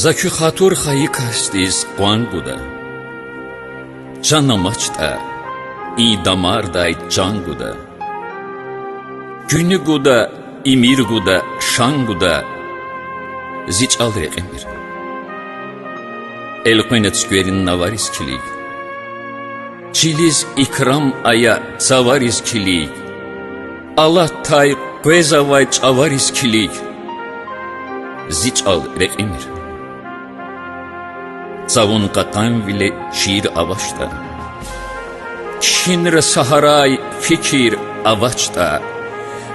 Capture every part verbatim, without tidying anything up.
За куь хатур хайи касдиз къван гуда. Чан амачтӀа, и дамардай чан гуда. Куьнуь гуда, имир гуда, шан гуда, зи чӀал рекьимир. Элкъвена цуькверин навариз килиг, чилиз икрам ая цавариз килиг, алатай къвезавай чӀавариз килиг, зи чӀал рекьимир. Цавун кьакьанвиле шиир авачтӀа, чинра са гьарай фикир авачтӀа,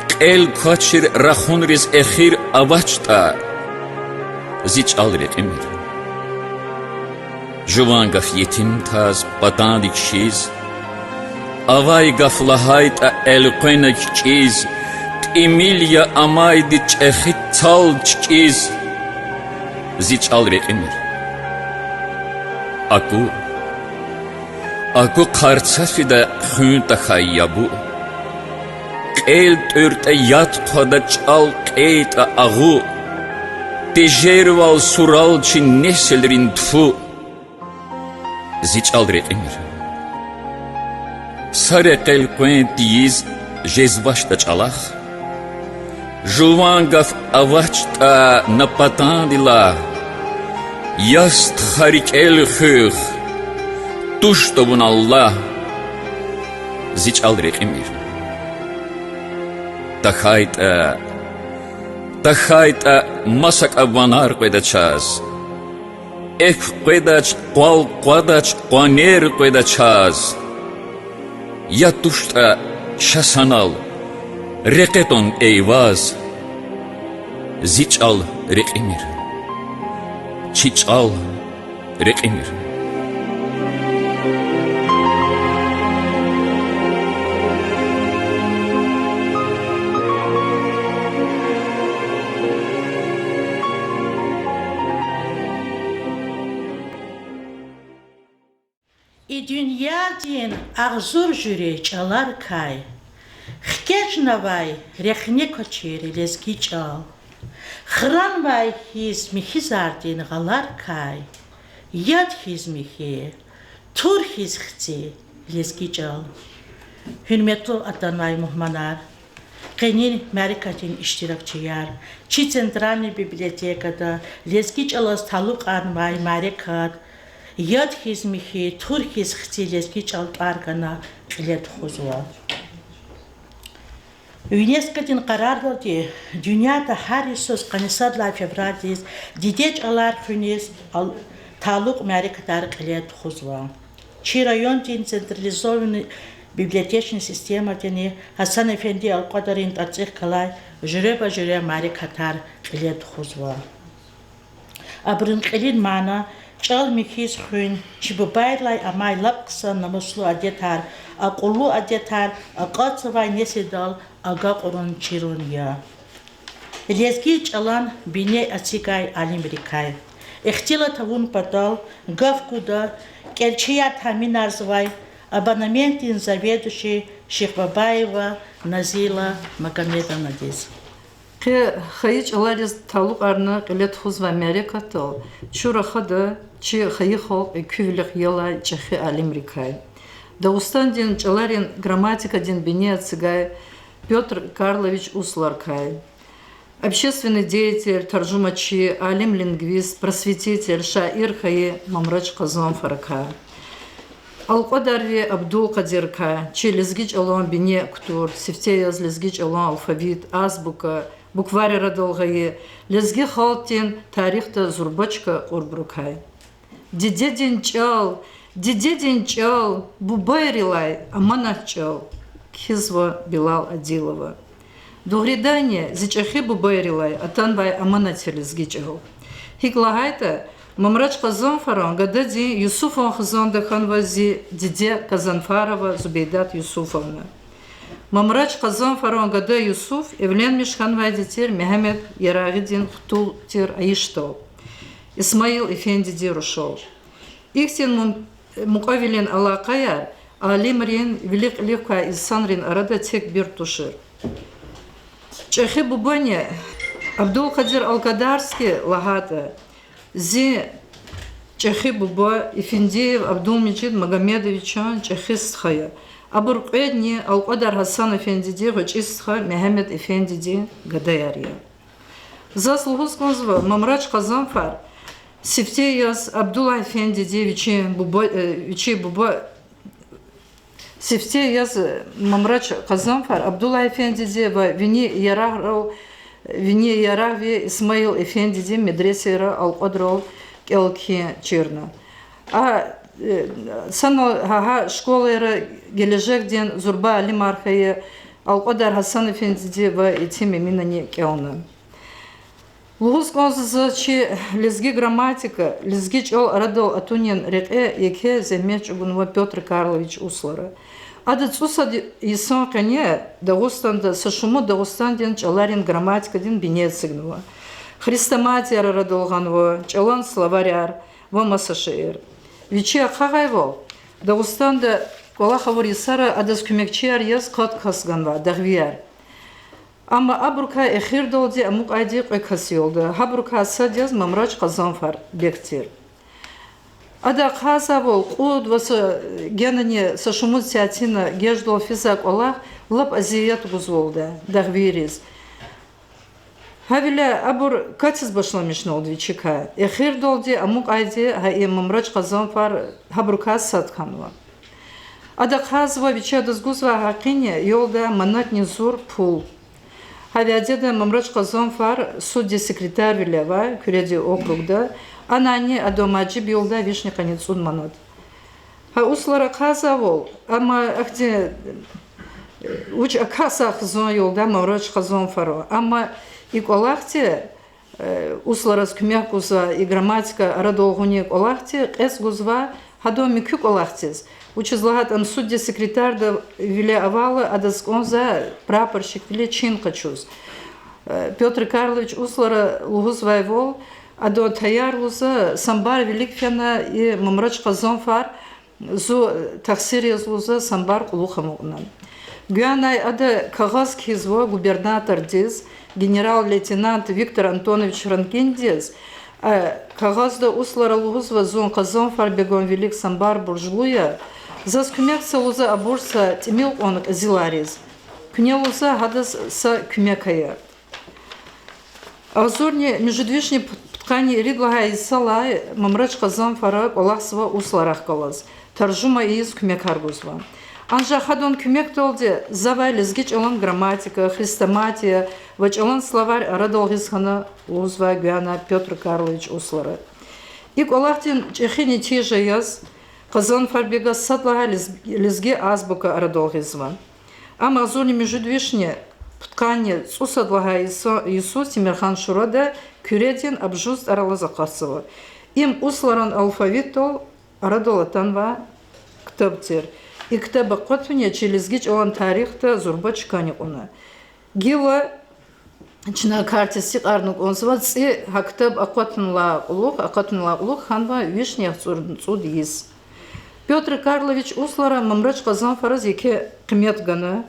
кьел квачир рахунриз эхир авачтӀа, зи чӀал рекьимир. Жуван гаф етим таз патанди кхьиз, авай гаф лагьайтӀа элкъвена кикӀиз, тӀимил я амайди чӀехи цал чкӀиз, зи чӀал рекьимир. Аку, аку хъарцафида хуьн тахьай ябу, кьел тӀуьртӀа яд хъвада, чӀал кьейтӀа агъу, тежервал сурал чи несилрин тфу, зи чӀал рекьимир. Са рекьел къвен тийиз жезвачтӀа чӀалахъ, жуван гаф авачтӀа на патанди лагь, я стха, рикӀел хуьх, туштӀа вуна лагь, зи чӀал рекьимир. ТахьайтӀа, тахьайтӀа масакӀа ванар къведа чаз, экв къведач, къвал къвадач, къванер къведа чаз. Я туштӀа ша санал, рекье тун Эйваз, зи чӀал рекьимир. Чи чӀал рекьимир. И дуьньядин агъзур жуьре чӀаларикай хкечӀнавай рехне квачир лезги чӀал. Хранвай хьиз михьизардин гъаларикай, яд хьиз михьи, тур хьиз хци лезги чӀал. Гьуьрметлу атанвай мугьманар! Къенин мярекатдин иштиракчияр, чи Центральный библиотекада лезги чӀалаз талукьарнавай мярекат, яд хьиз михьи, тур хьиз хци лезги чӀал тӀвар гана кьиле тухузва. ЮНЕСКОдин къарардалди дуьньяда гьар йисуз къанни сад лагьай февралдиз диде чӀалар хуьниз ал-, талукь мярекатар кьиле тухузва. Чи райондин централизованный библиотечный системадини Гьасан-эфенди Алкьвадарин тӀварцӀихъ галай жуьреба-жуьре мярекатар кьиле тухузва. Абурун кьилин мана чӀал михьиз хуьн, чи бубайрилай амай лап хъсан намуслу адетар, акьуллу адетар акъатзавай несилдал агакьарун, чирун я. Лезги чӀалан бине эцигай алимрикай ихтилат авун патал гаф гуда кӀелчияр таъминарзавай абонементдин заведующий Шихбабаева Назила Магомедовнадиз. Къе хайи чӀалариз талукьарна кьиле тухузвай мярекатдал чун рахада чи хайи халкь экуьвилихъ ялай чӀехи алимрикай. Дагъустандин чӀаларин грамматикадин бине эцигай Пётр Карлович Усларкай. Общественный деятель, таржумачи, алим-лингвист, просветитель, шаир хьайи Мамрач Къазанфаракай. Алкьвадарви Абдулкъадиракай, чи лезги чӀалан бине кутур, сифте яз лезги чӀалан алфавит, азбука, букварь арадал гъайи, лезги халкьдин тарихда зурба чка кьурбурукай. Дидедин чӀал, дидедин чӀал, бубайрилай аманат чӀал, кхьизва Билал Адилова. Дугъриданни, зи чӀехи бубайрилай атанвай аманат я лезги чӀал. ГьикӀ лагьайтӀа, Мамрач Къазанфаран гададин Юсуфан хизанда хьанва зи диде Къазанфарова Зубейдат Юсуфовна. Мамрач Къазанфаран гада Юсуф эвленмиш хьанвайди тир Мегьамед Ярагъидин хтул тир Айишатал, Исмаил эфендидин рушал. Ихьтин мун-, мукьвавилин алакъаяр алимрин, вилик-кьилик квай инсанрин арада текбир тушир. ЧӀехи бубани, Абдулкъадир Алкадарский лагьайтӀа, Зи чӀехи буба Эфендиев Абдулмежид Магомедовичан чӀехи стха я. Абур кьведни: Алкьвадар Гьасан эфендиди, гъвечӀи стха Мегьамед эфендиди гадаяр я. Заз лугьуз кӀанзава, Мамрач Къазанфар сифте яз Абдуллагь эфендиди, вичин буба, э, вичин буба Сифте яз Мамрач Къазанфар Абдуллагь эфендиди ва вини ярагърал, вини ярагъви Исмаил эфендиди медресайра Алкьвадрал кӀел-кхьин чирна. А, э, санал гьа, гьа школайра гележегдин зурба алимар хьайи Алкьвадар Гьасан эфендиди ва Етим Эминани кӀелна. Лугьуз кӀанзава заз, чи лезги грамматика, лезги чӀал арадал атунин рекье еке зегьмет чӀугунва Пётр Карлович Услара. Ада цӀусад йисан къене Дагъустанда са шумуд Дагъустандин чӀаларин грамматикадин бине эцигнава. Хрестоматияр арадал гъанва, чӀалан словаряр ва маса шейэр. Вичи ахъайвал, Дагъустанда кӀвалах авур йисара адаз куьмекчияр яз къад кас ганва, дагъвияр. Амма абурукай эхирдалди амукьайди кьве кас я ялда, гьабурукай сад яз Мамрач Къазанфар бег тир. Ада ахъайзавайвал, кьуд ва са, генани са шумуд сятина геждал физвай кӀвалах лап азият гузвалда дагъвийриз. Гьавиляй абур катиз башламишналда вичикай. Эхирдалди амукьайди гьа и Мамрач Къазанфар гьабурукай сад хьанва. Ада ахъайзава, вичи адаз гузвай гьакъини ялда манатни зур пул. Гьа вядеда Мамрач Къазанфар суддя-секретарвиле авай Куьредин округда, анани адан мажиб ялда вишни къанни цӀуд манат. Гьа Услара ахъайзавайвал, амма ахьтин вуч акахьзавай хизан ялда Мамрач Къазанфаран. Амма и кӀвалахди, э, Услараз куьмек гузвай, и грамматика арадал гъунин кӀвалахди кьецӀ гузвай гьадан муькуь кӀвалахдиз. Вучиз лагьайтӀа ам суддя-секретарвиле авайла адаз кӀанзавай прапорщиквиле чин къачуз. Э, Пётр Карлович Услара лугьузвайвал, адан таяр лугьузва самбар вилик фена и Мамрач Къазанфар зун тахсир яз лугьузва самбар кьулухъ амукьна. Гуьгъуьнай ада кагъаз кхьизва губернатордиз, генерал-лейтенант Виктор Антонович Ранкиндиз, а кагъазда Услара лугьузва: зун Къазанфар беган вилик самбар буржлу я, заз куьмек це лугьузва абур са тӀимил кьван кьезилариз. Куьне лугьузва гьадаз са куьмек ая. Агъзурни муьжуьд вишни пуд-, пудкъанни ирид лагьай йисалай Мамрач Къазанфара кӀвалахзава Усларахъ галаз, таржума ийиз куьмекар гузва. Анжах гьадан куьмекдалди завай лезги чӀалан грамматика, хрестоматия ва чӀалан словарь арадал гъиз хьана лугьузва гуьгъуьнай Пётр Карлович Услара. И кӀвалахдин чӀехи нетижа яз Къазанфар-бега сад лагьай лез-, лезги азбука арадал гъизва. Ам агъзурни муьжуьд вишни пудкъанни цӀусад лагьай йиса-, йисуз Темирхан Шурада Куьредин Абжуз тӀвар алаз акъатзава. Им Усларан алфавитдал арадал атанвай ктаб тир. И ктаб акъатуни чи лезги чӀалан тарихда зурба чкани кьуна. Гила чна картиз сикьарна кӀанзава, цӀи гьа ктаб акъатунилай кьулухъ, акъатунилай кьулухъ хьанва вишни яхцӀурни цӀуд йис. Пётр Карлович Услара Мамрач Къазанфараз еке къимет гана.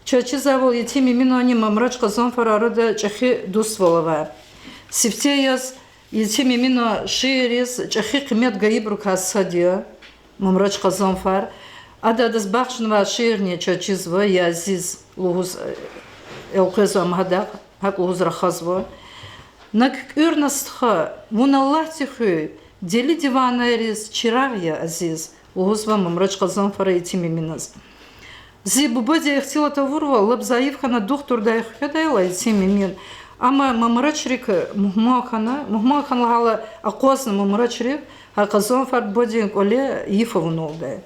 Чаз чизвайвал, Етим Эминанни Мамрач Къазанфаран арада чӀехи дуствал авай. Сифте яз Етим Эминан шиирриз чӀехи къимет гайибурукай сад я Мамрач Къазанфар. Ада адаз бахшнавай шиирни чаз чизва, Я азиз лугьуз, э, элкъвезва ам гьадахъ, гьакӀ лугьуз рахазва: На куькӀуьрна, стха, вун Аллагьди хуьй, дели-диванайриз чирагъ я, азиз, лугьузва Мамрач Къазанфара Етим Эминаз. Зи бубади ихтилат авурвал, лап зайиф хьана духтурдай хкведайла Етим Эмин, амма Мамрачрик мугьман хьана, мугьман хьана лагьайла акъвазна Мамрачрик, гьа Къазанфар бубадин кӀвале йиф авуналда.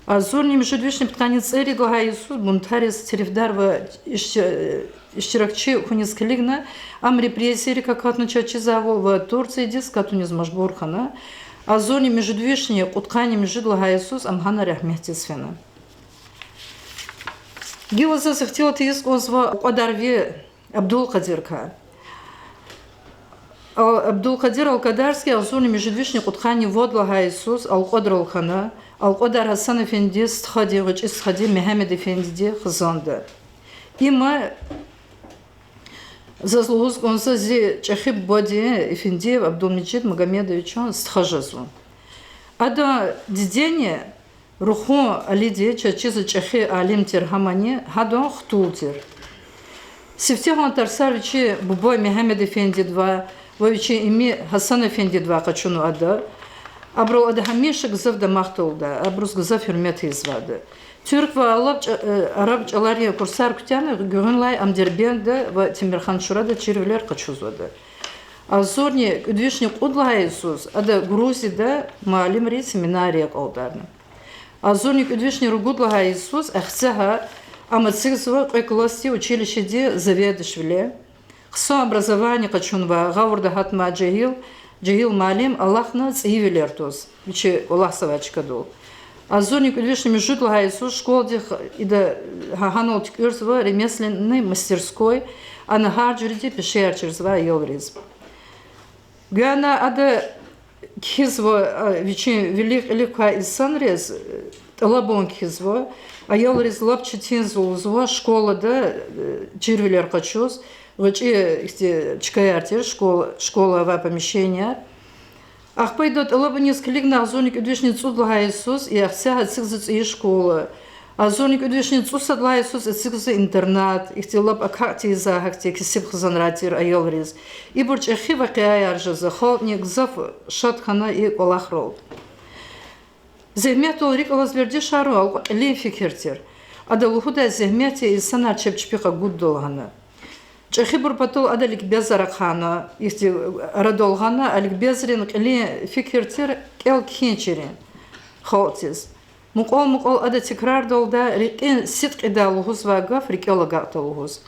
Агъзурни муьжуьд вишни пудкъанни цӀерид лагьай йисуз бунтариз терефдарвал ишти-, иштиракчи хьуниз килигна, ам репрессиярик акатна, чаз чизвайвал, ва Турциядиз катуниз мажбур хьана. Агъзурни муьжуьд вишни кьудкъанни муьжуьд лагьай йисуз ам гьана рагьметдиз фена. Гила заз ихтилат ийиз кӀанзава Алкьвадарви Абдулкъадиракай. А-, Абдулкъадир Алкьвадарский агъзурни муьжуьд вишни кьудкъанни вад лагьай йисуз Алкьвадрал хьана, Алкьвадар Гьасан-эфендиди стхади, гъвечӀи стхади Мегьамед-эфендиди хизанда. Има Заз лугьуз кӀанзава зи чӀехи бубади, Эфендиев Абдулмежид Магомедовичан стха жезва. Адан дидени, Рухун Алиди, чаз чизва чӀехи алим тир гьамани, гьадан хтул тир. Сифтегьан тарсар вичин буба Мегьамед-эфендидивай ва вичин ими Гьасан-эфендидивай къачунва ада. Абурал ада гьамиша гзаф дамах тавурда, абуруз гзаф гьуьрмет ийизвайди. Туьрк ва алаб чӀа-, э, араб чӀаларин курсар куьтягьна, гуьгъуьнлай ам Дербентда ва Темирхан-Шурада чирвилер къачузвайди. Агъзурни кӀуьд вишни кьуд лагьай йисуз ада Грузияда муаллимрин семинария кӀалдарна. Агъзурни кӀуьд вишни ругуд лагьай йисуз Ахцегьа ам эцигзава кьве классдин училищедин заведующийвиле. Хъсан образование къачунвай, гъавурда гьатнавай жегьил, жегьил муаллим алахъна цӀийивилер тваз, вичи кӀвалахзавай чкадал. Агъзурни кӀуьд вишни муьжуьд лагьай йисуз школадихъ ида гьа-, гьанал туькӀуьрзава ремесленный мастерской, ана гьар жуьредин пешеяр чирзавай аялриз. Гуьгъуьнай ада кхьизва, а, вичин вилик-кьилик квай инсанриз, э, тӀалабун кхьизва, аялриз лап четинзава лугьузва школада, э, чирвилер къачуз, гъвечӀи ихьтин чкаяр тир, школа, школа авай помещенияяр. Ахпа идан тӀалабуниз килигна агъзурни кӀуьд вишни цӀуд лагьай йисуз и Ахцегьа эцигзава цӀийи школа. Агъзурни кӀуьд вишни цӀусад лагьай йисуз эцигзава интернат, ихьтин лап акакь тийизвай гьахьтин кесиб хизанрай тир аялриз. Ибур чӀехи вакъиаяр жезва, халкьни гзаф шад хьана и кӀвалахрал. Зегьметдал рикӀ алаз вердишарун алкьун кьилин фикир тир. Ада лугьудай зегьмет я инсанар чеб чпихъ агудда лагьана. ЧӀехибур патал ада ликбезар ахъайна, ихьтин арадал гъана, а ликбезрин кьилин фикир тир кӀел-кхьин чирун халкьдиз. Мукьвал-мукьвал ада тикрардалда, рекьин сидкьидай лугьузвай гаф рикӀел агакьда лугьуз.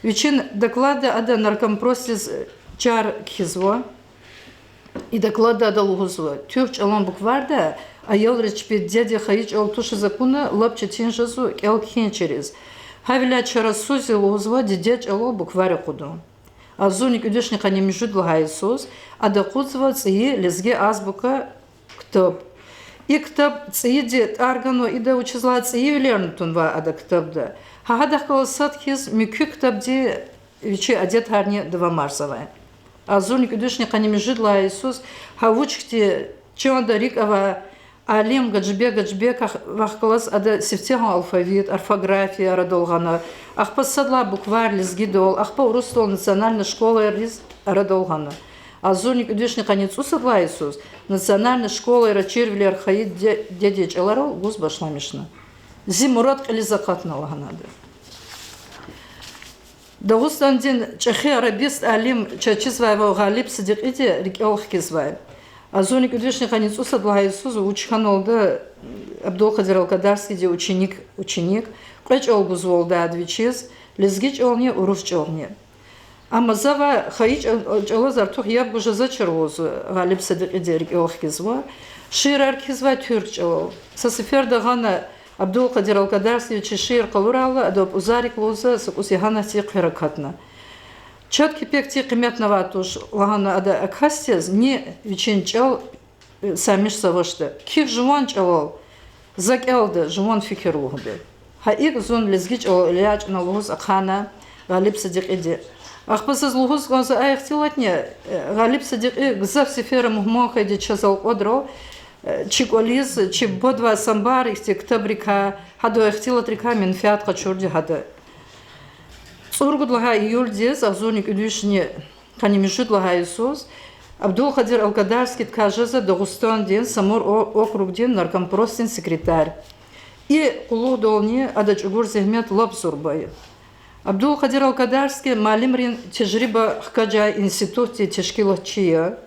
Вичин докладда ада наркомпросдиз чар кхьизва. И докладда ада лугьузва: туьрк чӀалан букварда аялриз чпин дидедин хайи чӀал тушиз акуна лап четин жезва кӀел-кхьин чириз. Гьавиляй чарасуз я лугьузва дидед чӀалал буквар акъудун. Агъзурни кӀуьд вишни къанни муьжуьд лагьай йисуз ада акъудзава цӀийи лезги азбука ктаб. И ктаб цӀийиди тӀар ганва ида, вучиз лагьайтӀа цӀийивилерни тунвай ада ктабда. Гьа гьадахъ галаз сад хьиз муькуь ктабдин вичин адетарни давамарзавай. Агъзурни кӀуьд вишни къанни муьжуьд лагьай йисуз гьа вуч хьтин чанда рикӀ авай алим Гьажибег Гьажибековахъ галаз ада сифтегьан алфавит, орфография арадал гъана, ахпа сад лагьай буквар лезгидал, ахпа урусдал национальный школайриз арадал гъана. Агъзурни кӀуьд вишни къанни цӀусад лагьай йисуз национальный школайра чирвилер хайи дидедин чӀаларал гуз башламишна. Зи мурад кьилиз акъатна лагьана ада. Дагъустандин чӀехи арабист, алим, чаз чизвайвал, Гъалиб Сидикьиди рикӀел хкизвай. Агъзурни кӀуьд вишни къанни цӀусад лагьай йисуз вуч хьаналда Абдулкъадир Алкадарскийдин ученик, ученик, кьве чӀал гузвалда ада вичиз, лезги чӀални, урус чӀални. Амма завай хайи чӀал-, чӀалаз артух яб гуз жезвачир лугьуз Гъалиб Сидикьиди рикӀел хкизва. Шиирар кхьизвай туьрк чӀалал. Са сеферда гъана Абдулкъадир Алкадарскийди вичиз шиир къалурайла, ада пӀузарик лугьузва са кӀус ягьанатдин хъвер акатна. Чад кепекдин къимет авай туш лагьана ада а касдиз, ни вичин чӀал, э, саймишзавачтӀа. Кхьихь жуван чӀалал, за кӀелда, жуван фикир лугьуда. Гьа икӀ зун лезги чӀалал элячӀна лугьуз ахъайна Гъалиб Сидикьиди. Ахпа заз лугьуз кӀанзава а ихтилатни, э, Гъалиб Сидикьи гзаф сеферра мугьман хьайиди чаз алкьвадрал, э, чи кӀвализ, чи бубадивай самбар ихьтин ктабрикай, гьадан ихтилатрикай менфят къачурди гьада. ЦӀуругуд лагьай июлдиз агъзурни кӀуьд вишни къанни муьжуьд лагьай йисуз Абдулкъадир Алкадарскийдикай жезва Дагъустандин Самур о-, округдин наркомпросдин секретарь. И къуллугъдални ада чӀугур зегьмет лап зурба я. Абдулкъадир Алкадарский муаллимрин тежриба хкажай институтдин тешкилатчи я.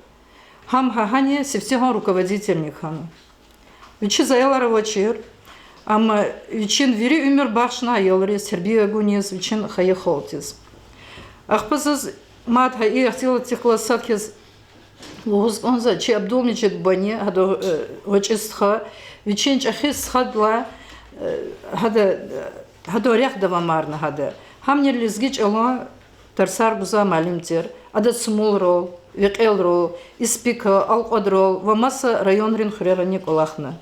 Гьам гьагьани сифтегьан руководительник хьана. Вичиз аялар авачир, амма вичин вири уьмуьр бахшна аялриз, тербия гуниз, вичин хайи халкьдиз. Ахпа заз мад гьа и ихтилатдихъ галаз сад хьиз лугьуз кӀанзава, чи Абдулмежид бубани, гьадан, э, гъвечӀи стха, вичин чӀехи стхадилай, э, гьада, гьадан рехъ давамарна гьада. Гьамни лезги чӀалан тарсар гузвай муаллим тир. Ада цумулрал, векьерал, испикал, алкьвадрал ва маса районрин хуьрерани кӀвалахна.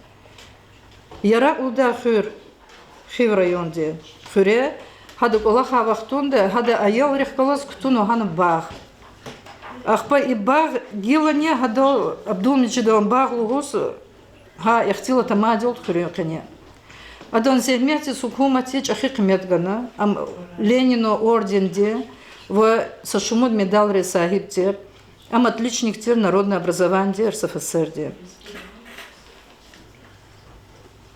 Яракь лугьудай хуьр, Хив райондин хуьре, Гьада кӀвалахай вахтунда гьада аялрихъ галаз кутунва гьана багъ. Ахпа и багъ гилани гьадал Абдулмежидован багъ лугьуз гьа ихтилат амайдалди хуьруьн къене. Адан зегьметдиз гьукуматди чӀехи къимет гана, ам Ленинан орденди ва са шумуд медалрин сагьиб тир, ам отличник тир народное образованиедин РСФСР-ди.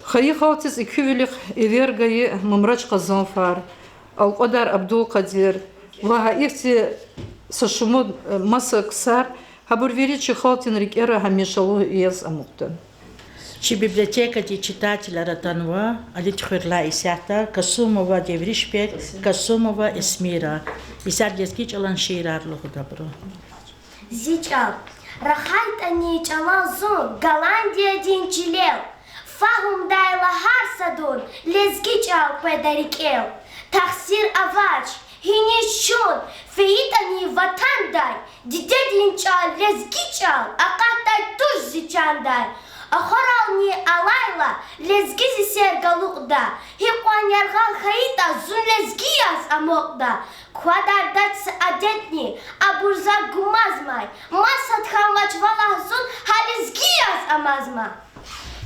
Хайи халкьдиз экуьвилихъ эвер гайи Мамрач Къазанфар, Алкьвадар Абдулкъадир ва гьа ихьтин са шумуд, э, маса ксар, гьабур вири чи халкьдин рикӀера гьамишалугъ яз амукьда. Чи библиотекадин читателар атанва, Алидхуьрелай исятда Касумова Девришбек, Касумова Эсмира. Исятда лезги чӀалан шиирар лугьуда абуру. Зи чӀал. РахайтӀани чӀалал зун Голландиядин чилел, фагьумдайла гьар садун лезги чӀал къведа рикӀел. Тахсир авач, гьиниз чун фейитӀани ватандай, дидедин чӀал, лезги чӀал акъатдай туш зи чандай. Ахварални алайла лезги зи сер галукьда, гьикьван яргъал хьайитӀа зун лезги яз амукьда. Квадардач са адетни, абур зак гумазмай, масад хьанвач валлагь зун гьа лезги яз амазма.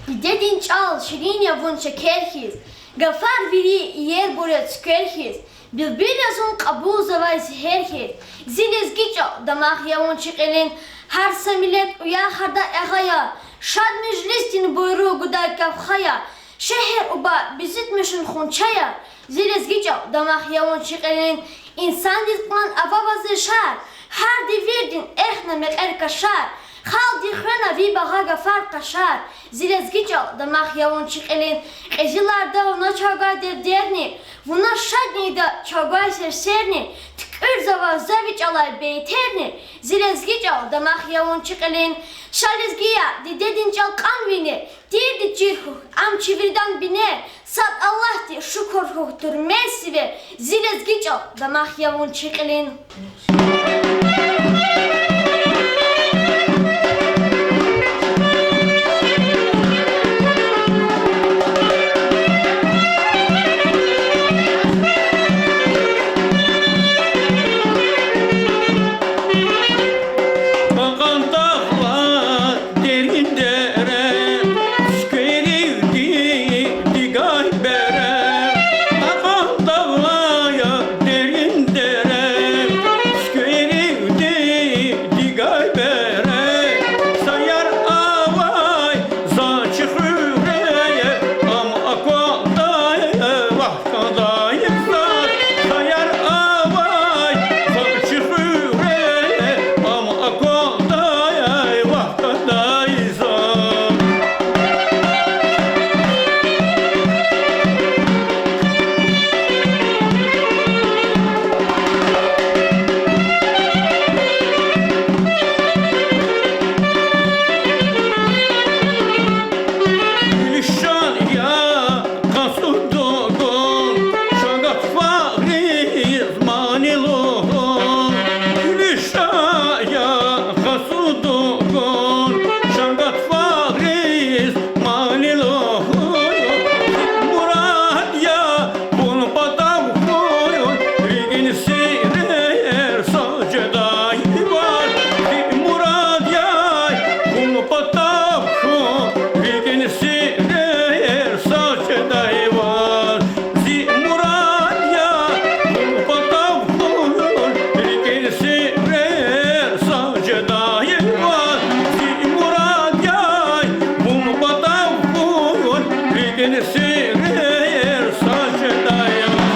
Дидедин чӀал ширин я вун шекер хьиз, гафар вири иербур я цуьквер хьиз, билбил я зун кьабулзавай зегьер хьиз. Зи лезги чӀал, дамах я вун чи кьилин, гьар са миллет уярда ягъая, шад межлисдин буйругъ гудай кавхая, шегьер уба бизитмишун хунчая. Зи лезги чӀал, дамах я вун чи кьилин, инсандиз кьван ава ваз яшар, гьар девирдин эхна мекьер кашар, халкьди хвена ви багъа гафар, къашар. Зи лезги чӀал, дамах я вун чи кьилин, кьезиларда вуна чавгай дердерни, вуна шадни ийида чавгай серсерни, туькӀуьрзава за ви чӀалай бейтерни. Зи лезги чӀал, дамах я вун чи кьилин, ша лезгияр, дидедин чӀал кьан вине, тирди чир хьухь, ам чи виридан бине, сад Аллагьдиз шукур хьухь, тур мес сиве. Зи лезги чӀал, дамах я вун чи кьилин. Кьакьан дагълар, дерин дере, цуькверивди дигай бере. Кьакьан дагълар, дерин дере, цуькверивди дигай бере. Са яр авай заз чи хуьре, ам аквадай вахт кьадай заз. Са яр авай заз чи хуьре, ам аквадай вахт кьадай заз. Гуьлуьшан я къацу дугун, чан гатфариз мани лугьун. Гуьлуьшан я къацу дугун, чан гатфариз мани лугьун. Мурад я вун патав хьун, рикӀин сирер сад жедай ваз. Зи мурад я вун патав хьун, рикӀин сирер сад жедай ваз. Зи мурад я вун патав хьун, рикӀин сирер сад жедай ваз. Зи мурад я вун патав хьун, рикӀин сирер сад жедай ваз.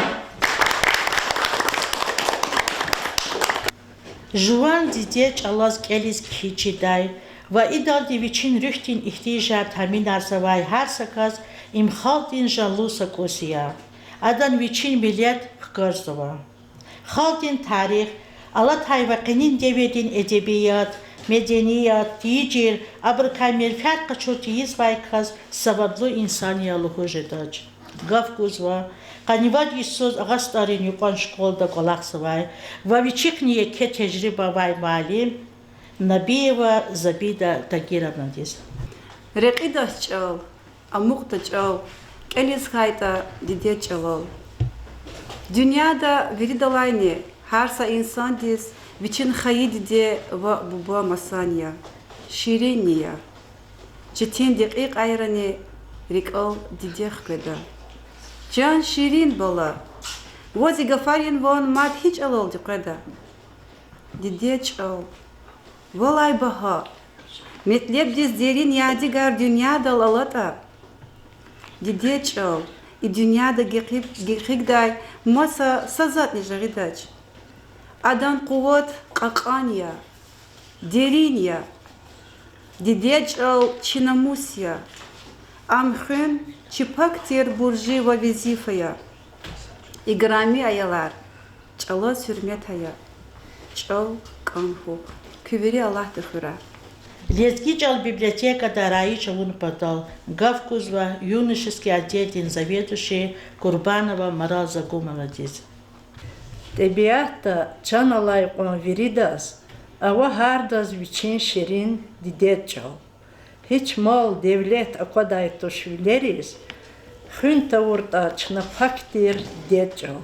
Жуван диде чӀалаз кӀелиз кхьиз чидай ва идалди вичин руьгьдин игьтияжар таъминарзавай гьар са кас им халкьдин жанлу са кӀус я. Адан вичин миллет хкажзава. Халкьдин тарих, алатай ва къенин девирдин эдебият, меденият, тийижир, абурукай менфят къачур тийизвай кас савадлу инсан я лугьуз жедач. Гаф гузва къанни вад йисуз Агъа СтӀаррин юкьван школада кӀвалахзавай ва вичихъни еке тежриба авай муаллим Набиева Забида Тагировнадиз. Рекьида чӀал, амукьда чӀал, кӀелиз хьайитӀа дидед чӀалал. Дуьньяда виридалайни гьар са инсандиз вичин хайи диде ва буба масан я, ширинни я. Четин декьикьайрани рикӀел диде хкведа. Чан ширин бала, ваз и гафарин ван мад гьи чӀалалди къведа? Диде чӀал, валай багьа, метлебдиз дерин ядигар дуьньядал алатӀа. Диде чӀал, и дуьньяда гекъи-, гекъигдай маса са затӀни жагъидач. Адан къуват кьакьан я, дерин я. Диде чӀал чи намус я. Ам хуьн чи пак тир буржи ва везифа я. Играми аялар, чӀалаз гьуьрмет ая. ЧӀал кӀан хьухь. Куь вири Аллагьди хуьрай. Лезги чӀал библиотекада раиж авун патал гаф гузва юношеский отделдин заведующий Курбанова Марал Загумовадиз. ТӀебиатда чан алай кьван виридаз ава гьардаз вичин ширин дидед чӀал. Гьич мал-девлет аквадай туш вилериз, хуьн тавуртӀа чна пак тир дидед чӀал.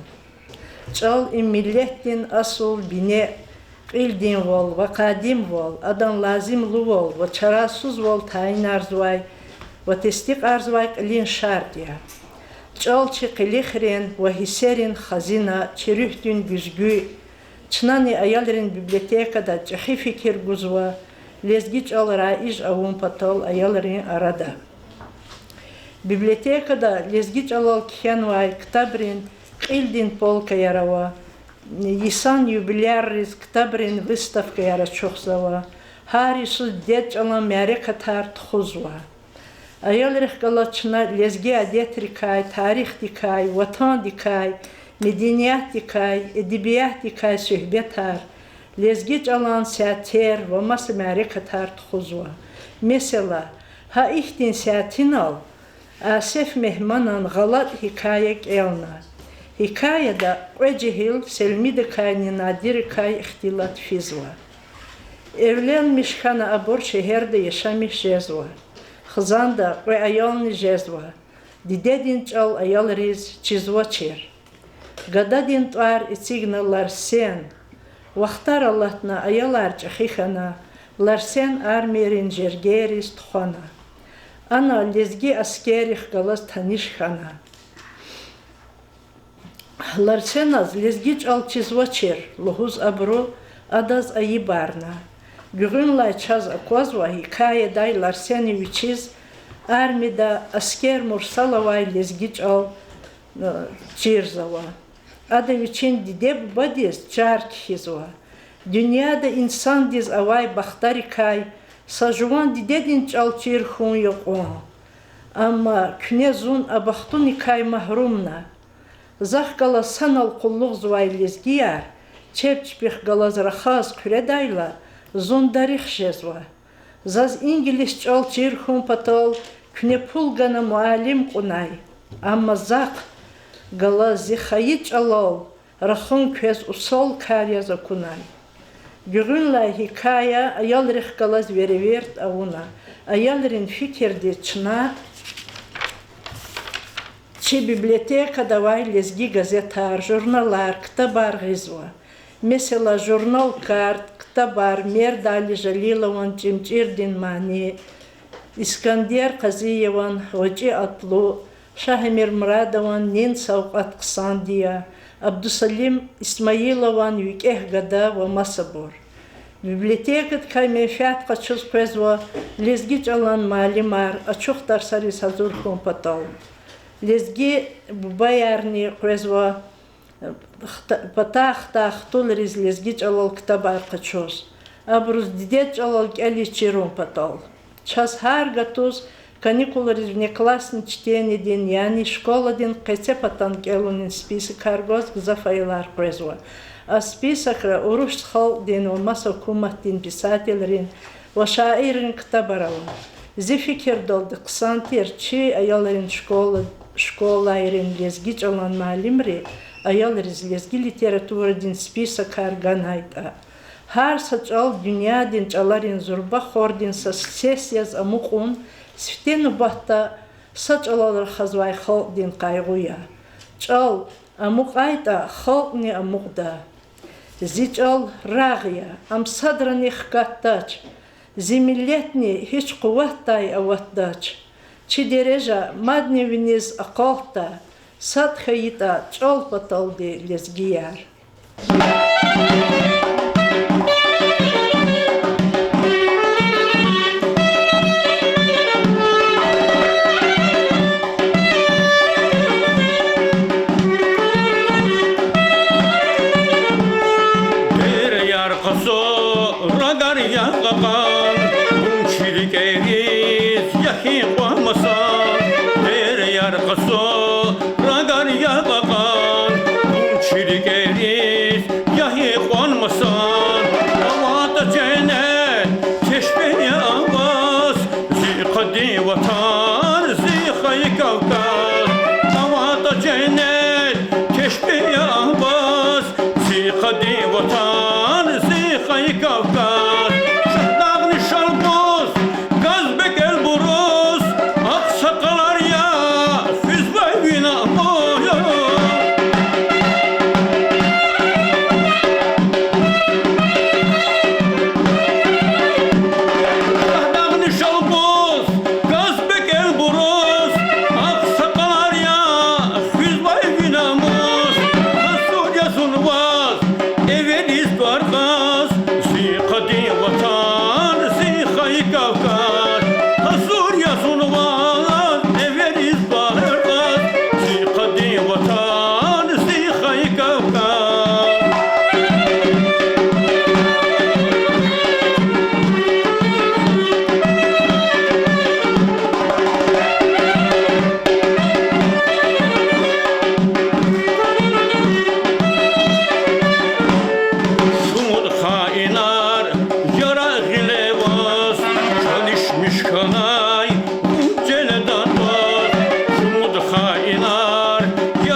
ЧӀал— им миллетдин асул бине, кьилдинвал ва къадимвал, адан лазимлувал ва чарасузвал тайинарзавай ва тестикьарзавай кьилин шартӀ я. ЧӀал чи къилихрин ва гьиссерин хазина, чи руьгьдин гуьзгуь. Чнани аялрин библиотекада чӀехи фикир гузва лезги чӀал раиж авун патал аялрин арада. Библиотекада лезги чӀалал кхьенвай ктабрин кьилдин полкаяр ава, йисан юбилярриз ктабрин выставкаяр ачухзава, гьар йисуз дидед чӀалан мярекатар тухузва. Аялрихъ галаз чна лезги адетрикай, тарихдикай, ватандикай, медениятдикай, эдебиятдикай суьгьбетар, лезги чӀалан сятер ва маса мярекатар тухузва. Месела, гьа ихьтин сятинал Асеф Мегьманан гъалатӀ гьикая кӀелна. Гьикаяда кьве жегьил Селмидакайни Надиракай ихтилат физва. Эвленмиш хьана абур шегьерда яшамиш жезва. Хизанда кьве аялни жезва. Дидедин чӀал аялриз чизвачир. Гададин тӀвар эцигна Ларсен. Вахтар алатна, аялар чӀехи хьана, Ларсен армийрин жергейриз тухвана. Ана лезги аскеррихъ галаз таниш хьана. Ларсеназ лезги чӀал чизвачир лугьуз абуру адаз айибарна. Гуьгъуьнлай чаз аквазва, гьикаядай Ларсена вичиз армида аскер Мурсал авай лезги чӀал чирзава. Ада вичин диде-бубадиз чар кхьизва. Дуьньяда инсандиз авай бахтарикай са жуван дидедин чӀал чир хьун я кьван. Амма куьне зун а бахтуникай магьрумна. Захъ галаз санал къуллугъзавай лезгияр чеб чпихъ галаз рахаз хъуьредайла, зун дарих жезва. Заз ингилис чӀал чир хьун патал куьне пул гана муаллим кьунай. Амма захъ галаз зи хайи чӀалал рахун квез усал кар яз акунай. Гуьгъуьнлай гьикая аялрихъ галаз веревирд авуна. Аялрин фикирдиз чна чи библиотекада авай лезги газетар, журналар, ктабар гъизва. Месела, журнал Карт, ктабар Мердали Жалилован ЧӀимчӀирдин мани, Искандер Къазиеван ГъвечӀи атлу, Шагь-Эмирмурадован Нин савкьват хъсанди я, Абдусалим Исмаилован ВикӀегь гада ва масабур. Библиотекадикай менфят къачуз къвезва лезги чӀалан муаллимар ачух тарсариз гьазур хьун патал. Лезги бубаярни къвезва хта-, патай-хтай хтулриз лезги чӀалал ктабар къачуз, абуруз дидед чӀалал кӀелиз чирун патал. Чаз гьар гатуз каникулриз внеклассный чтениедин, яни школадин къецепатан кӀелунин списокар гваз гзаф аялар къвезва. А списокра урус халкьдин ва маса гьукуматдин писателрин ва шаиррин ктабар ава. Зи фикирдалди, хъсан тир чи аялрин школа, школайрин лезги чӀалан муаллимри аялриз лезги литературадин списокар ганайтӀа. Гьар са чӀал дуьньядин чӀаларин зурба хордин са сес яз амукьун сифте нубатда са чӀалал рахазвай халкьдин къайгъу я. ЧӀал Амукьайтӏа, халкьни амукьда. Зи чӏал рагъ я, ам садрани хкатдач. Зи миллетни гьич къуватдай аватдач. Чи дережа мадни виниз акъалтда, сад хьайитӏа чӏал паталди лезгияр. Дереяр къацу, рагар я кьакьан, вун чи рикӏериз я гьикьван масан. Дереяр къацу, рагар я кьакьан, вун чи рикӏериз я гьикьван масан. АватӀа женнет, тешпигь я ваз, зи къадим ватан, зи хайи Кавказ. АватӀа женнет, тешпигь я ваз, зи къадим ватан, зи хайи Кавказ. Шагьдагъни шалбуз, Казбек Элбуруз, агъсакъалар я, хуьзвай ви намус. Шагьдагъни шалбуз, Казбек Элбуруз, агъсакъалар я, хуьзвай ви намус. Гьазур я зун ваз эвериз тӀвар кьаз, зи къадим ватан, зи хайи Кавказ. Гьазур я зун ваз эвериз тӀвар кьаз, зи къадим ватан, зи хайи Кавказ. Шумуд хаинар ярагъ гъиле ваз, чалишмиш хьанай вун женнетда тӀвар. Шумуд хаинар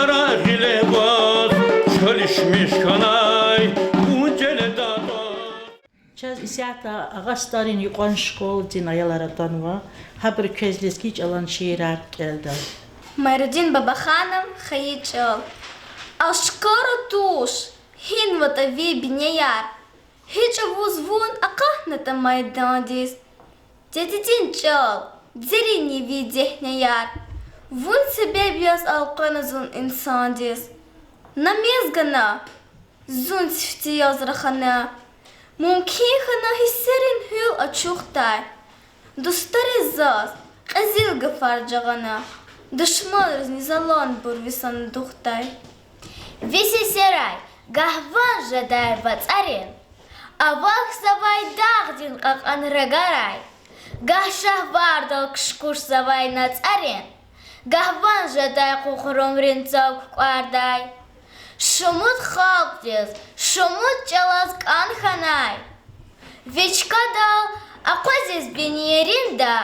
ярагъ гъиле ваз, чалишмиш хьанай вун женнетда тӀвар. Чаз исятда Агъа СтӀалрин юкьван школадин аялар атанва, гьабуру квез лезги чӀалан шиирар кӀелда. Майрудин Бабаханов, Хайи чӀал. Ашкара туш, гьинватӀа ви бинеяр, гьи чӀавуз вун акъатнатӀа майдандиз. Дидедин чӀал, дерин я ви дегьнеяр, вун себеб яз элкъвена зун инсандиз. На мез гана, зун сифте яз рахана, мумкин хьана гьиссерин гьуьл ачухдай. Дустариз заз кьезил гафар жагъана, душманризни заланбур ви санадухдай. Ви сесерай гагь ван жедай вацӀарин, авахьзавай дагъдин кьакьан рагарай, гагь шагьвардал кушкушзавай нацӀарин, гагь ван жедай къугърумрин цав кукӀвардай. Шумуд халкьдиз, шумуд чӀалаз кӀан хьанай. Ви чкадал акъвазиз бинейринда,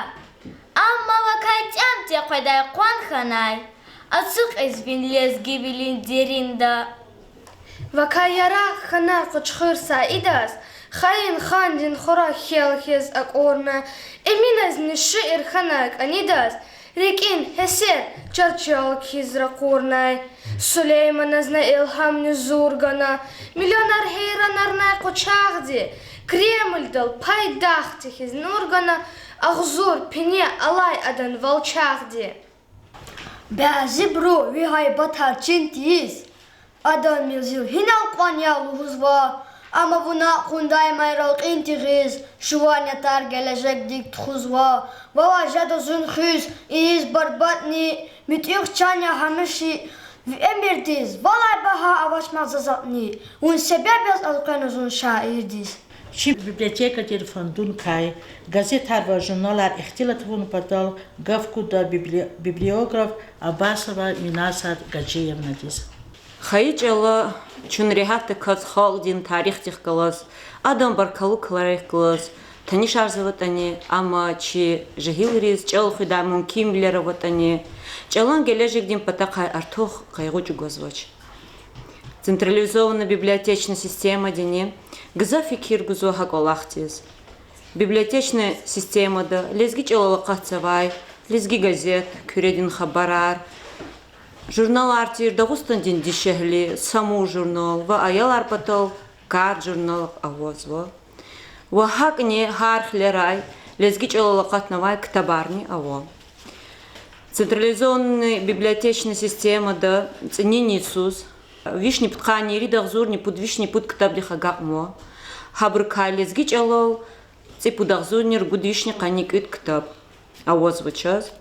амма вакай тӀям текъведай къван хьанай, ацукьиз ви лезгивилин деринда. Вакай яракь хьана Къучхур Саидаз, хаин хандин хураг хьел хьиз акӀурна, Эминазни шиир хьана кӀанидаз, рикӀин гьессер чарчел хьиз ракъурнай. Сулейманаз на илгьамни зур гана, миллионар гьейранарнай къучагъди, Кремлдал пайдахъди хьиз нур гана, агъзур пени алай адан валчагъди. Бязибуру ви гьайбатар чин тийиз, адан манзил гьинал кьван я лугьузва, амма вуна кьундай майрал кьин тигъиз, жуван ятар гележегдик тухузва. Вавай жеда зун хуьз ийиз барбатӀни, муьтӀуьгъ чан я гьамиша ви эмирдиз, валай багьа авачмаз затӀни, вун себеб яз элкъвена зун шаирдиз. Чи библиотекадин фондуникай газетар ва журналар ихтилат авун патал гаф гуда библи-, библиограф Абасова Миназат Гаджиевнадиз. Хайи чӀала чун регьятдаказ халкьдин тарихдихъ галаз, адан баркаллу каларихъ галаз танишарзаватӀани, амма чи жегьилриз чӀал хуьдай мумкинвилер аватӀани, чӀалан гележегдин патахъай артух къайгъу чӀугвазвач. Централизованный библиотечный системадини гзаф фикир гузва гьа кӀвалахдиз. Библиотечный системада лезги чӀалал акъатзавай Лезги газет, Куьредин хабарар, Журналар тир Дагъустандин дишегьли, Самур журнал ва аялар патал Кард журнал авазва. Ва гьакӀни гьар хилерай лезги чӀалал акъатнавай ктабарни ава. Централизованный библиотечный системада цӀинин йисуз вишни пудкъанни ирид агъзурни пуд-, вишни пуд ктабдихъ агакьнава. Гьабурукай лезги чӀалал цӀипуд агъзурни ругуд вишни къанни кӀуьд ктаб авазва чаз.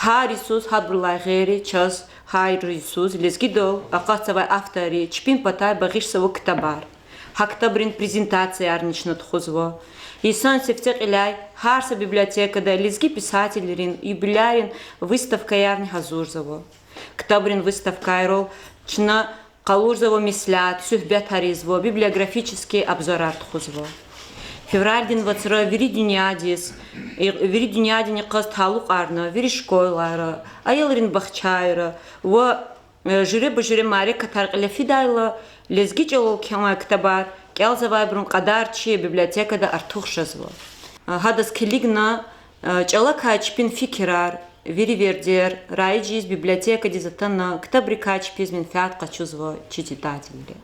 Гьар йисуз, гьабурулай гъейри, чаз гьар йисуз лезгидал акъатзавай авторри чпин патай багъишзава ктабар. Гьа ктабрин презентациярни чна тухузва. Йисан сифте кьиляй гьар са библиотекада лезги писателрин юбилярин выставкаярни гьазурзава. Ктабрин выставкайрал чна къалурзава меслят, суьгьбетар ийизва, библиографический обзорар тухузва. Февралдин вацра вири дуьньядиз, и-, вири дуьньядин йикъаз талукьарна, вири школайра, аялрин бахчайра ва жуьреба-жуьре мярекатар кьиле фидайла, лезги чӀалал кхьенвай ктабар кӀелзавайбурун кьадар чи библиотекада артух жезва. Гьадаз килигна, чӀалакай чпин фикирар, вири вердер раижиз библиотекадиз атана, ктабрикай чпиз менфят къачузва чи читательри.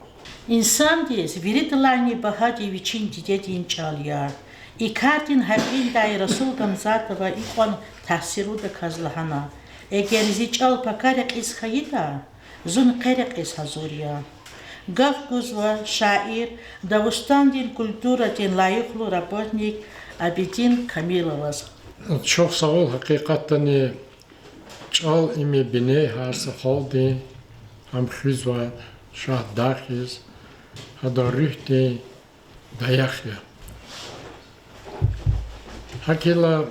Инсандиз виридалайни багьади вичин дидедин чӀал я. И кардин гьакъиндай Расул Гамзатова икьван таъсирудаказ лагьана: эгер зи чӀал пака рекьиз хьайитӀа, зун къе рекьиз гьазур я. Гаф гузва шаир, Дагъустандин культурадин лайихлу работник Абидин Камиловаз. Чухсагъул, гьакъикъатдани чӀал им я бине гьар са халкьдин, ам хуьзвай шагь-дагъ хьиз, гьадан руьгьдин даях я. ГьакӀ хьайила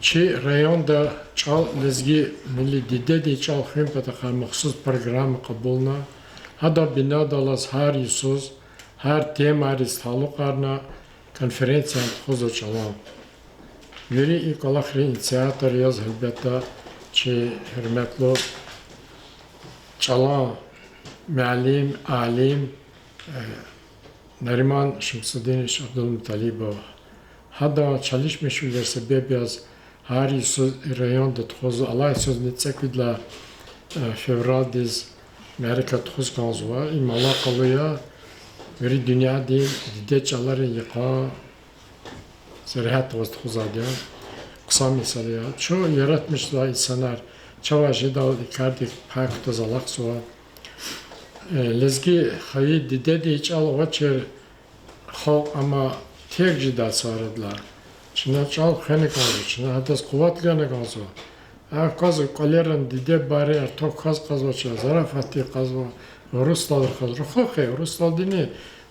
чи районда чӀал, лезги милли дидедин чӀал хуьн патахъай махсус программа кьабулна. Гьадан бинедаллаз гьар йисуз, гьар темайриз талукьарна конференция тухузва чӀалан. Вири и кӀвалахрин инициатор яз, гьелбетда, чи гьуьрметлу чӀалан муаллим, алим, э, Нариман Шамсудинович Абдулмуталибов. Гьадан чалишмишвилер себеб яз гьар йисуз и районда тухузва, алай йисузни цӀекӀуьд лагьай, э, февралдиз мярекат тухуз кӀанзава. Им алакъалу я вири дуьньядин дидед чӀаларин йикъан сергьят аваз тухузвайди я. Хъсан месэла я. Чун яратмишзавай инсанар, чавай жедайвал и кардик пай кутаз алахъзава. Э, лезги хайи дидедин чӀал авачир халкь ама терг жедай царадилай. Чна чӀал хвена кӀанзава, чна гьадаз къуват гана кӀанзава. Аквазва кӀвалеран дидед-байрин артух кваз кьазвач, зарафатдик кьазва, урусдал рахаз. Рахух хьи, урусдалдини,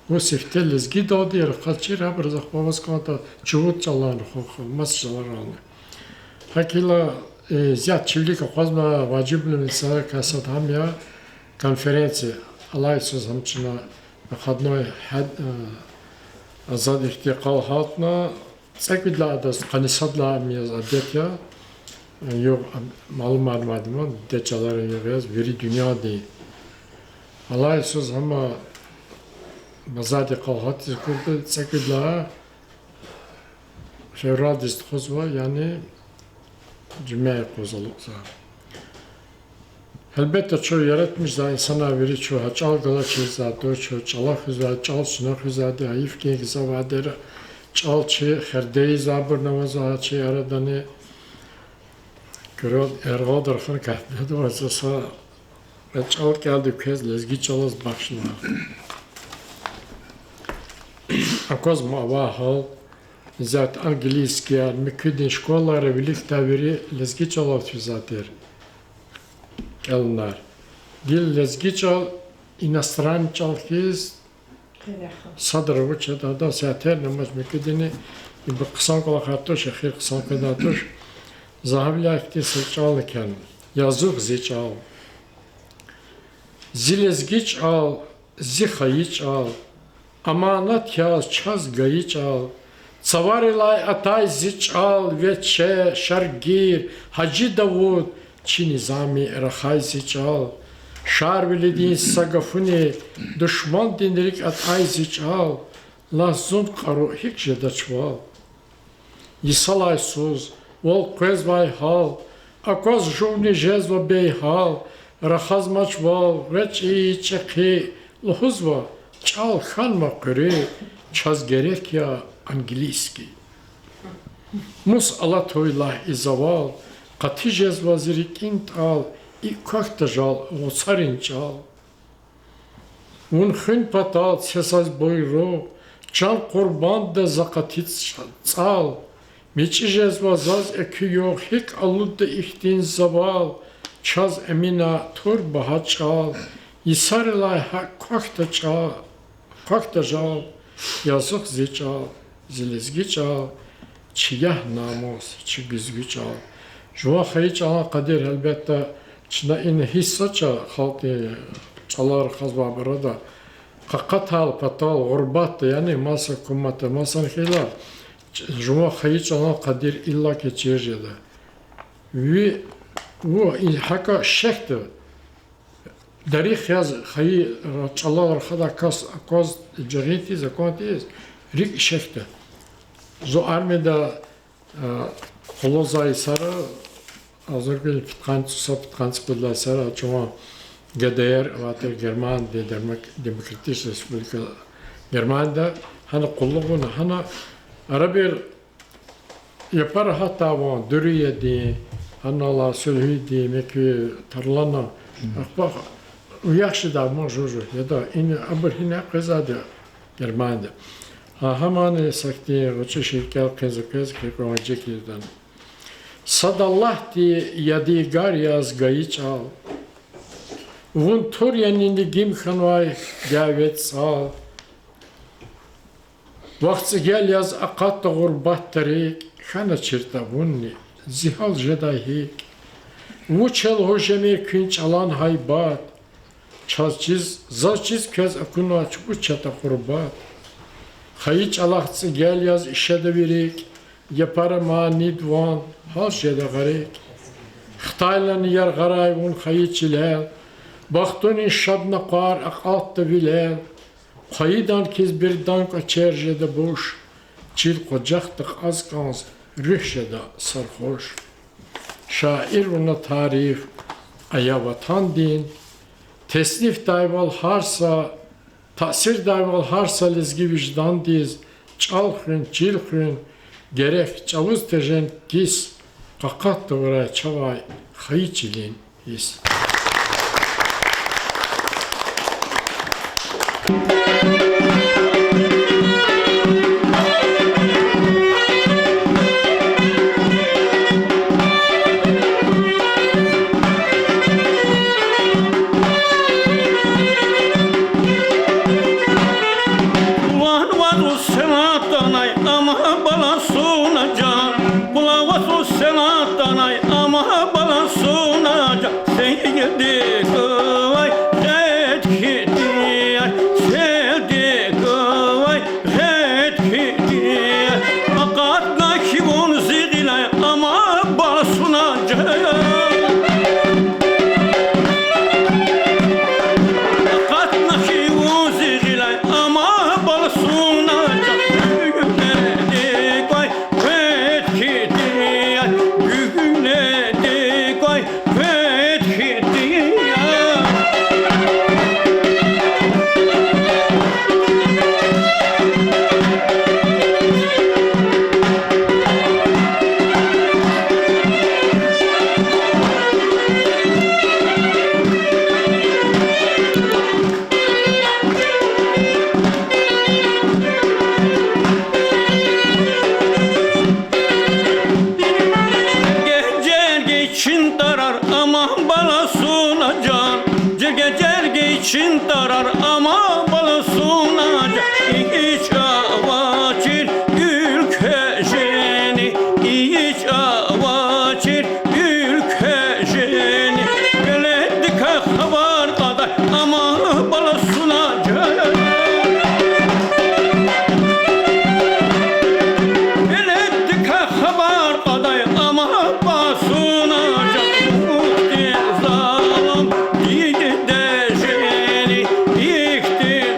вун сифте лезгидалди рахаз чир, гьабуруз ахпа ваз кӀанда чувуд чӀалан рахух, маса чӀаларални. ГьакӀ хьайила, э, зият чи вилик акъвазмай важиблу месэлайрикай сад гьам я конференция. Алай йисуз гьам чна выходной гьа-, э, азад ихьтин къал гьалтна, цӀекӀуьд лагьай адаз къанни сад лагьай ам яз адет я, э, югъ, а, малумарнавайди ман, дидед чӀаларин югъ яз вири дуьньядин. Алай йисуз гьама базардин къал гьатиз акурди, цӀекӀуьд лагьай февралдиз тухузва, яни жуьмя юкъуз алукьзава. Гьелбетда, чун яратмишзавай инсанар вири чун гьа чӀал галачизвайди туш, чун чӀала хуьзвай, чӀал чна хуьзвайди, гьайиф хьи, гзаф вахтара чӀал чи херде ийизвайбурни авазва гьа чи арадани. Куьрелди, яргъалди рахана кӀанзава за са чӀал кӀелдай квез, лезги чӀалаз бахшна. Аквазма авай гьал, исятда английскияр, муькуьдин школайра виликдай вири лезги чӀалал физвай тир кӀелунар. Гила лезги чӀал иностранный чӀал хьиз садра вуч ятӀа, адан сятерни амач муькуьдини, ибур хъсан кӀвалахар туш, эхир хъсан къведай туш. За гьавиляй ихьтин са чӀални кхьена. Язух зи чӀал. Зи лезги чӀал, зи хайи чӀал, аманат яз чаз гайи чӀал, цаварилай атай зи чӀал, Вече, Шаргир, Гьажи Давуд, чи низами рахай зи чӀал. Шарвилидин са гафуни душмандин рикӀ атӀай зи чӀал, лагь, зун кьару гьикӀ жедач вал? Йисалай йисуз вал къвезвай гьал, акваз жувни жезва бейгьал, рахазмач вал, гъвечӀи, чӀехи, лугьузва, чӀал хьанма къуьруь, чаз герек я английский. Мус алатуй лагь и завал, къати жезва зи рикӀин тӀал, икӀ квахьда жал гъуцарин чӀал. Вун хуьн патал це заз буйругъ, чан къурбандда за къати цӀ-, цӀал. МичӀи жезва заз экуь югъ, гьикӀ алудда ихьтин завал, чаз Эмина тур багьа чӀал, йисарилай гьакӀ квахьда чӀа-, квахьда жал, язух зи чӀал, зи лезги чӀал, чи ягь-намус, чи гуьзгуь чӀал. Жуван хайи чӀалан къадир, гьелбетда, чна ина гьиссача халкьдин чӀалал рахазвайбур ада, къакъатайла патал гъурбатда, яни маса гьукуматда, маса хьайила, жуван хайи чӀалан къадир иллаки чир жеда. Ви, ву, и гьакӀа шехьда. Дарих яз хайи чӀалал рахадай кас акваз, жагъин тийиз, акван тийиз, рикӀ шехьда. Зун армияда къуллугъзавай йисара, агъзурни пудкъанни цӀусад, пудкъанни цӀикьвед лагьай йисара чун Г Д Р авайтӀа, Германия Демок-, Демократическая Республика Германияда гьана къуллугъ авуна, гьана арабир япара гьатда ван, дуьрриядин, гьанал суьлгьуьдин, мекуь тарлана, ахпа яхшидай ман жув-жув яда, ина абур гьина къвезвайди Германияда. Гьа, гьамани сахьтин гъвечӀи шей кӀел хъийизва квез, кӀвале жекьирдани. Сад Аллагьди ядигар яз гайи чӀал. Вун тур яни ни гим хьанвай дяве цӀал. Вахъ цӀигел яз акъатда гъурбатда рикӀ, хьаначиртӀа вунни, зи гьал жедай гьикӀ. Вучел гьужемир куьн чӀалан гьайбат, чаз чиз, заз чиз квез акунвач, вуч ятӀа къурбат. Хайи чӀалахъ цӀигел яз ишеда ви рикӀ, япара манид ван, гьал жеда гъарикӀ. Хтайлани яргъарай вун хайи чилел, бахтунин шад накъвар акьалтда вилел. Хъвайидан хьиз бирдан кӀвачер жеда буш, чил къужахда кьаз кӀанз, руьгь жеда сархуш. Шаир вуна тариф ая ватандин, теснифдайвал гьар са, таъсирдайвал гьар са лезги виждандиз, чӀал хуьн, чил хуьн, герек чӀавуз тежен кис, къакъат тавурай чавай хайи чилин йис. Ван ваз усенатанай ама баласуна жан, къула ваз усенатанай ама баласуна жан, сейдикай гъед хьтин, сейдикай гъед хьтин, акъатна хьи вун зи гъилай ама баласуна жан. Акъатна хьи вун зи гъилай ама баласуна жан, гуьгъуьнедик квай гъед хьтин, гуьгъуьнедик квай гъед хьтин. Жергей-жергей чин тарар ама баласуна жан, жергей-жергей чин тарар ама баласуна жан, и чӀавачир уьлкве жени, и чӀавачир уьлкве жени, веледдикай хабар кьадай ама баласуна жан. Веледдикай хабар кьадай ама баласуна жан, ихьтин залум диде жени, ихьтин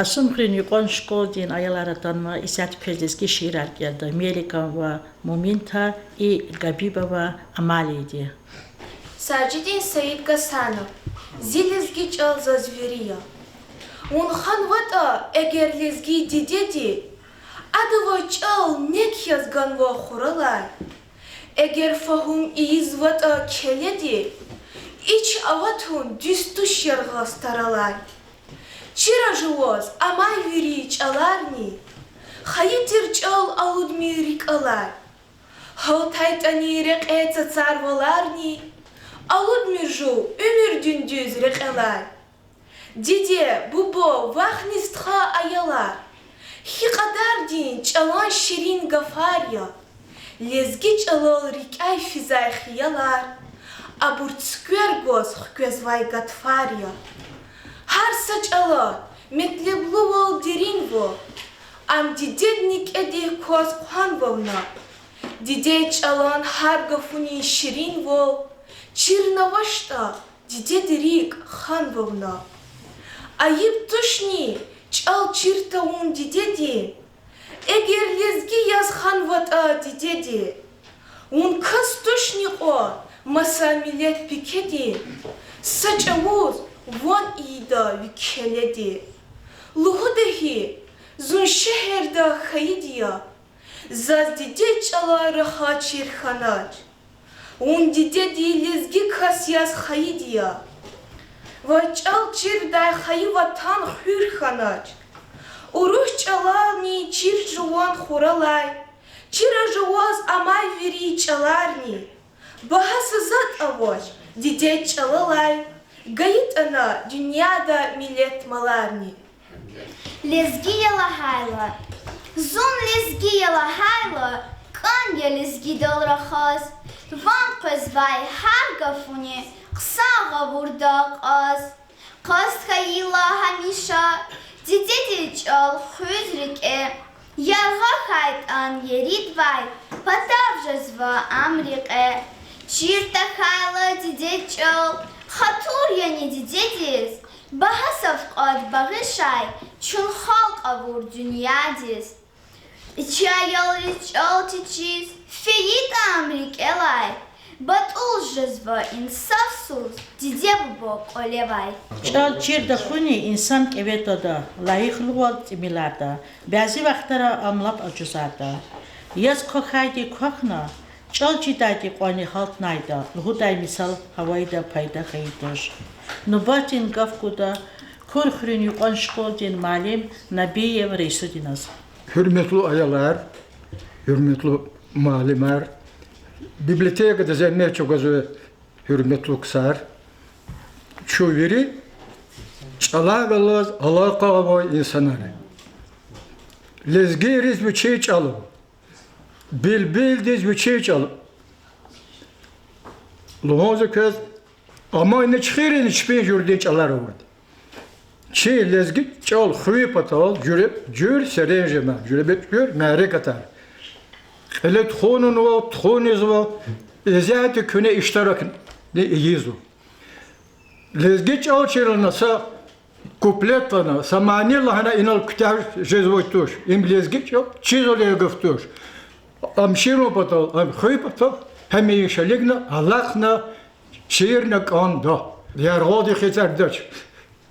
Асумхуьруьн юкьван школдин аялар атанва исятда квез лезги шиирар кӀелда: Меликан ва Муъминта и Габибова Амалияди. Сажидин Саидгьасанов. Зи лезги чӀал заз вири я. Вун ханватӀа эгер лезги дидеди, адавай чӀал нек яз ганва хуралай. Эгер фагьум ийизватӀа келеди, ич аватун дуьз туш яргъаз таралай. Чира жуваз амай вири чӀаларни, хайи тир чӀал алудмир рикӀ алай. ГьалтайтӀани рекье цацар валарни, алудмир жув уьмуьрдин дуьз рекьелай. Диде, буба, вахни стха, аялар, хьи кьадардин чӀалан ширин гафар я. Лезги чӀалал рикӀяй физвай хиялар, абур цуьквер гваз хквезвай гатфар я. Гьар са чӀала метлеблувал деринвал, ам дидедин кӀедихъ кваз хъванва вуна. Дидед чӀалан гьар гафунин ширинвал чирнавачтӀа, дидед рикӀ ханва вуна. Айиб тушни чӀал чир тавун дидедин, эгер лезги яз ханватӀа дидеди? Вун кас тушни кьван маса миллет пикеди, са чӀавуз ван ийида ви келеди. Лугьуда хьи, зун шегьерда хьайиди я, заз дидед чӀалан рахаз чир хьанач. Вун дидеди лезги кас яз хайиди я, ваз чӀал чирдай хайи ватан хуьр хьанач. Урус чӀалални чир жуван хуралай, чира жуваз амай вири чӀаларни. Багьа са затӀ авач дидед чӀалалай, гайитӀани дуьньяда миллет маларни. Лезги я лагьайла, зун лезги я лагьайла, кӀан я лезгидал рахаз. Ван къвезвай гьар гафуни хъсан гъавурда акьаз. Къаст хьайила гьамиша дидедин чӀал хуьз рикӀе, яргъа хьайтӀан еридвай патав жезва ам рекье. Чир тахьайла дидед чӀал, хатур яни дидедиз, багьа савкьват багъишай чун халкь авур дуьньядиз. Чи аялриз чӀал чечиз фейитӀа ам рикӀелай, батӀул жезва инсафсуз диде-буба кӀвалевай. ЧӀал чир тахьуни инсан кӀеве твада, лайихлувал тӀимиларда, бязи вахтара ам лап ажузарда. Яз квахьайди квахьна, чӀал чидайди кьванни гьалтнайда лугьудай мисал гьавайда пайда хьайи туш. Нубатдин гаф гуда Курхуьруьн юкьван школдин муаллим Набиев Рейсудиназ. Гьуьрметлу аялар, гьуьрметлу муаллимар, библиотекада зегьмет чӀугвазвай гьуьрметлу ксар, чун вири чӀалан галаз алакъа авай инсанар я. Лезгийриз вичин чӀал ава, билбилдиз вичин чӀал ава. Лугьун за квез, амма ина чуьхуьризни чпин жуьредин чӀалар авайди. Чи лезги чӀал хвейи патал жуьре-, жуьр серенжемар, жуьреба-жуьр мярекатар кьиле тухунва, тухунизва, исятда куьне иштиракни ийизва. Лезги чӀал чирна са куплет лагьана, са мани лагьана инал куьтягь жезвай туш. Им лезги чӀал чизвай гаф туш. Ам чирун патал, ам хвейи патал, гьамиша килигна, алахъна, чирна кӀанда. Яргъалди хизардач.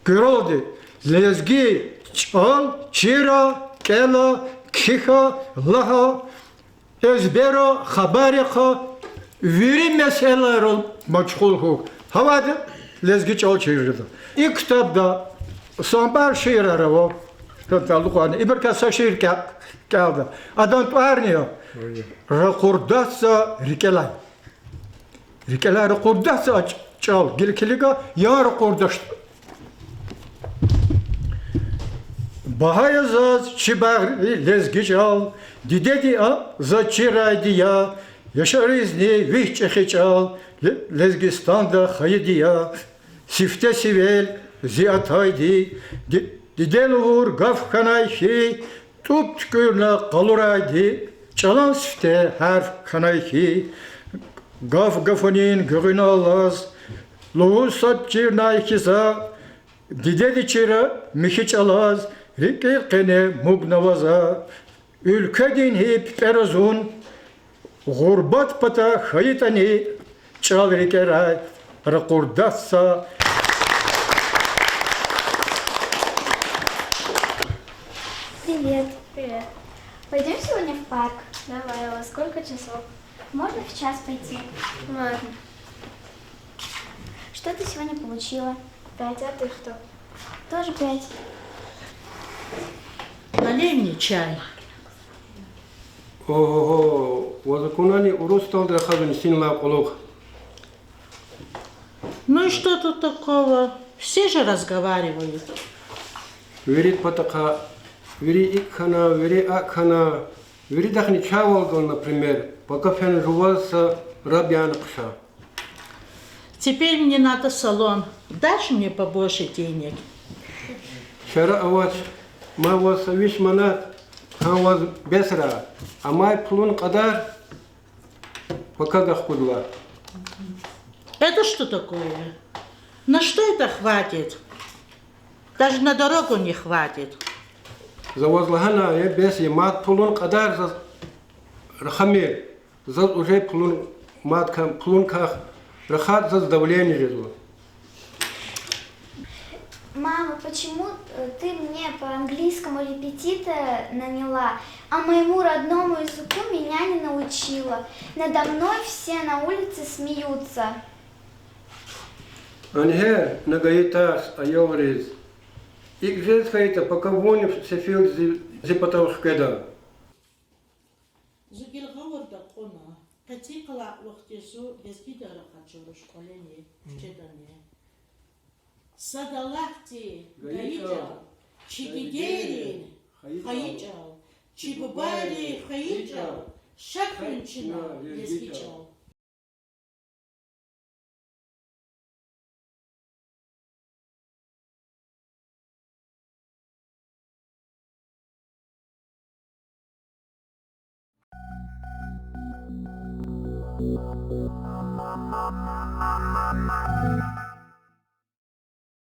Куьрелди, лезги чӀал чира, кӀела, кхьихьа, лагьа, эзбера, хабар яхъа, вири месэлайрал машгъул хьухь. Гьавайда лезги чӀал чир жеда. И ктабда самбар шиирар ава. Талукьарни ибурукай са шиир кӀел-, кӀелда. Адан тӀварни я Ракъурдатза рикӀелай. РикӀелай ракъурдатза а чӀал, гила килига, ян ракъурдачтӀа. Багьа я заз чи багъри лезги чӀал, дидеди а заз чирайди я, яшаризни вич чӀехи чӀал, Ле-, Лезгистанда хайиди я. Сифте сивел зи атайди, ди-, диде лугьур гаф хьанай хьи, тӀуб туькӀуьрна къалурайди, чӀалан сифте гьарф хьанай хьи, гаф-гафунин гуьгъуьналлаз лугьуз сад чирнай хьи за, дидеди чира михьи чӀалаз, РикӀел къене мугнава за, уьлкведин гьи пипӀера зун, гъурбат пата хьайитӀани, чӀал рикӀерай ракъурдач за. Привет. Привет. Пойдём сегодня в парк? Давай, а во сколько часов? Можно в час пойти? Ладно. Что ты сегодня получила? Пять, а ты что? Тоже пять. Налей мне чай. Ого, ваз акунани урус чӀалди рахазва нисинлай кьулухъ? Ну и что тут такого? Все же разговаривают. Вири патахъай, вири икӀ хьана, вири акӀ хьана, виридахъни чавай галаз, например, пака фена жуваз са раб яна хъша. Теперь мне надо салон. Дашь мне побольше денег? Чара авач, мад ваз са виш манат, гьа ваз бесра, амай пулун кьадар пака гахкудла. Это что такое? На что это хватит? Даже на дорогу не хватит. За ваз лагьана, я бес я, мад пулун кьадар заз рахамир. Заз уже пулун, мад кам-, пулункай рахайтӀа заз давление жезва. Мама, почему, э, ты мне по английскому репетитора наняла, а моему родному языку меня не научила? Надо мной все на улице смеются. Ингье, на гайитар аялриз. ИкӀ жез хьайитӀа, пака вунни сефилди зи, зи патав хкведа. Зи гилгъавурда кьуна, къецикалай вахтунда зун лезгидал рахаз чӀуру школани, куьчедани. Сад Аллагьди гайи чӀал, чи дидейрин хайи чӀал, чи бубайрин хайи чӀал, ша хьун чна лезги чӀал.